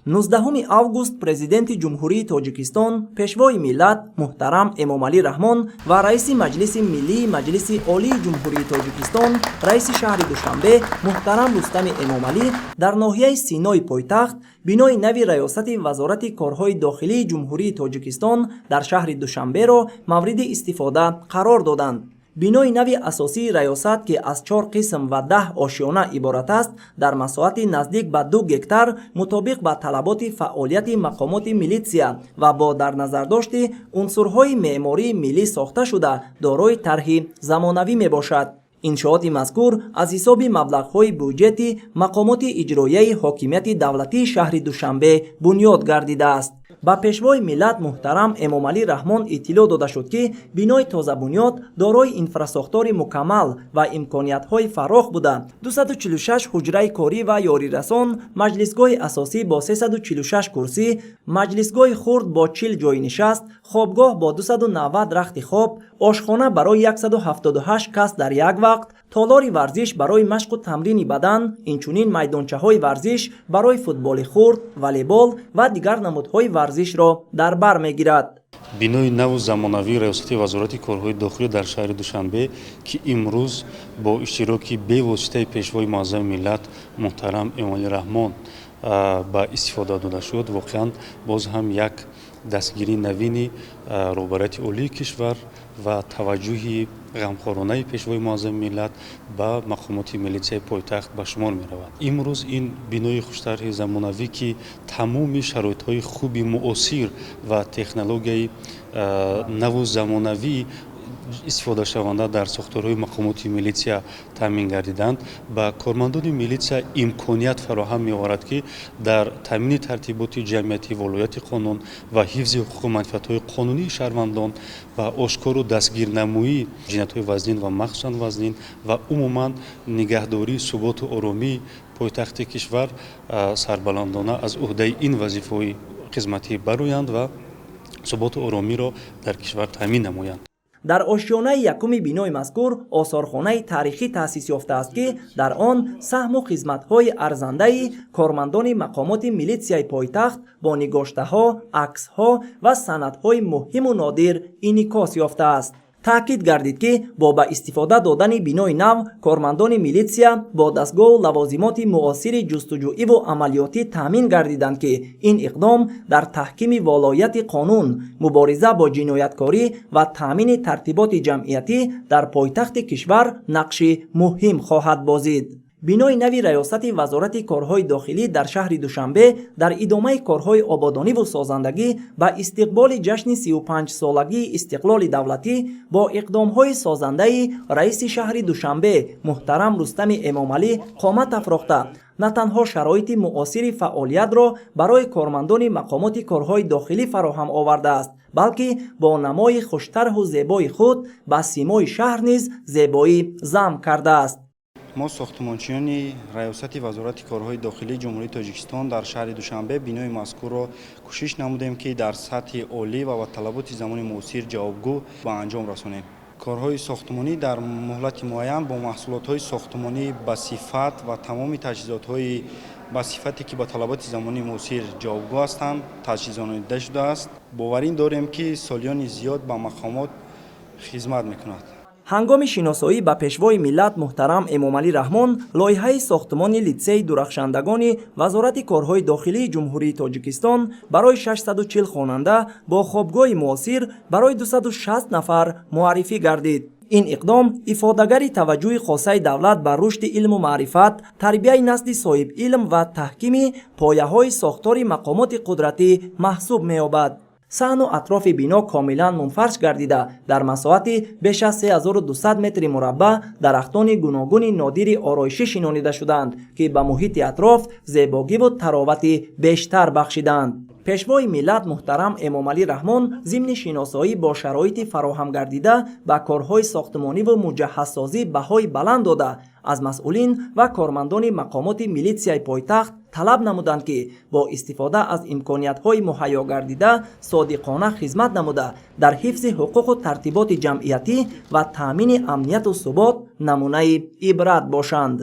19 август Президенти Ҷумҳурии Тоҷикистон, Пешвои миллат муҳтарам Эмомалӣ Раҳмон ва Раиси Маҷлиси Миллии Маҷлиси Олии Ҷумҳурии Тоҷикистон, Раиси шаҳри Душанбе муҳтарам Рустами Эмомалӣ дар ноҳияи Синои пойтахт бинои нави Раёсати Вазорати корҳои дохилии Ҷумҳурии Тоҷикистон дар шаҳри Душанберо мавриди истифода қарор доданд. Бинои нави асосии раёсат, ки аз чор қисм ва 10 ошёна иборат аст, дар масоҳати наздик ба 2 гектар мутобиқ ба талаботи фаъолияти мақомоти милитсия ва бо дар назардошти унсурҳои меъмории миллӣ сохта шуда, дорои тарҳи замонавӣ мебошад. Иншооти мазкур аз ҳисоби маблағҳои буҷети мақомоти иҷроияи ҳокимияти давлатии шаҳри Душанбе бунёд гардидааст. Ба Пешвои миллат муҳтарам Эмомалӣ Раҳмон иттилоъ дода шуд, ки бинои тозабунёд дорои инфрасохтори мукаммал ва имкониятҳои фарох буда, 246 ҳуҷраи корӣ ва ёрирасон, маҷлисгоҳи асосӣ бо 346 курсӣ, маҷлисгоҳи хурд бо 40 ҷойи нишаст, хобгоҳ бо 290 рахти хоб, ошхона барои 178 кас дар як вақт, толори варзиш барои машқу тамрини бадан, инчунин майдончаҳои варзиш барои футболи хурд, волейбол ва дигар намудҳои варзишро дар бар мегирад. Бинои наву замонавии Раёсати Вазорати корҳои дохилӣ дар шаҳри Душанбе, ки имрӯз бо иштироки бевоситаи Пешвои муаззами миллат муҳтарам Эмомалӣ Раҳмон ба истифода дода шуд, воқеан боз ҳам як дастгирии навини роҳбарияти олии кишвар ва таваҷҷӯҳи ғамхоронаи Пешвои муаззами миллат ба мақомоти милитсияи пойтахт ба шумор меравад. Имрӯз ин бинои хуштарҳи замонавӣ, ки тамоми шароитҳои хуби муосир ва технологияи наву замонавӣ истифодашаванда дар сохторҳои мақомоти милитсия таъмин гардиданд, ба кормандони милитсия имконият фароҳам меоварад, ки дар таъмини тартиботи ҷамъиятӣ, волоияти қонун ва ҳифзи ҳуқуқу манфиатҳои қонунии шаҳрвандон ва ошкору дастгирнамоии ҷиноятҳои вазнин ва махсусан вазнин ва умуман нигаҳдории суботу оромии пойтахти кишвар сарбаландона аз уҳдаи ин вазифаҳои хизматӣ бароянд ва суботу оромиро дар кишвар таъмин намоянд. Дар ошёнаи якуми бинои мазкур осорхонаи таърихӣ таъсис ёфтааст, ки дар он саҳму хизматҳои арзандаи кормандони мақомоти милитсияи пойтахт бо нигоштаҳо, аксҳо ва санадҳои муҳиму нодир инъикос ёфтааст. Таъкид гардид, ки бо ба истифода додани бинои нав кормандони милитсия бо дастгоҳу лавозимоти муосири ҷустуҷӯиву амалиётӣ таъмин гардиданд, ки ин иқдом дар таҳкими волояти қонун, мубориза бо ҷинояткорӣ ва таъмини тартиботи ҷамъиятӣ дар пойтахти кишвар нақши муҳим хоҳад бозид. Бинои нави Раёсати Вазорати корҳои дохилӣ дар шаҳри Душанбе дар идомаи корҳои ободониву созандагӣ ба истиқболи ҷашни 35-солагии истиқлоли давлатӣ бо иқдомҳои созандаи раиси шаҳри Душанбе муҳтарам Рустами Эмомалӣ қомат афрохта, на танҳо шароити муосири фаъолиятро барои кормандони мақомоти корҳои дохилӣ фароҳам овардааст, балки бо намои хуштарҳу зебои худ ба симои шаҳр низ зебоӣ зам кардааст. Мо, сохтмончиёни Раёсати Вазорати корҳои дохилии Ҷумҳурии Тоҷикистон дар шаҳри Душанбе, бинои мазкурро кӯшиш намудем, ки дар сатҳи олӣ ва ба талаботи замони муосир ҷавобгӯ ба анҷом расонем. Корҳои сохтмонӣ дар муҳлати муайян бо маҳсулотҳои сохтмонӣ ба сифат ва тамоми таҷҳизотҳои ба сифате, ки ба талаботи замони муосир ҷавобгӯ ҳастанд, таҷҳизонида шудааст. Боварин дорем, ки солиёни зиёд ба мақомот хизмат мекунад. Ҳангоми шиносоӣ ба Пешвои миллат муҳтарам Эмомалӣ Раҳмон лоиҳаи сохтмони литсейи дурахшандагони Вазорати корҳои дохилии Ҷумҳурии Тоҷикистон барои 640 хонанда бо хобгоҳи муосир барои 260 нафар муаррифӣ гардид. Ин иқдом ифодагари таваҷҷӯҳи хосаи давлат ба рушди илму маърифат, тарбияи насли соҳибилм ва таҳкими пояҳои сохтори мақомоти қудратӣ маҳсуб меёбад. Саҳну атрофи бино комилан мунфарш гардида, дар масоҳати беш аз 3200 метри мураббаъ дарахтони гуногуни нодири ороишӣ шинонида шудаанд, ки ба муҳити атроф зебогиву таровати бештар бахшидаанд. Пешвои миллат муҳтарам Эмомалӣ Раҳмон зимни шиносоӣ бо шароити фароҳам гардида ба корҳои сохтмониву муҷаҳҳазсозӣ баҳои баланд дода, аз масъулин ва кормандони мақомоти милитсияи пойтахт талаб намуданд, ки бо истифода аз имкониятҳои муҳайё гардида содиқона хизмат намуда, дар ҳифзи ҳуқуқу тартиботи ҷамъиятӣ ва таъмини амнияту субот намунаи ибрат бошанд.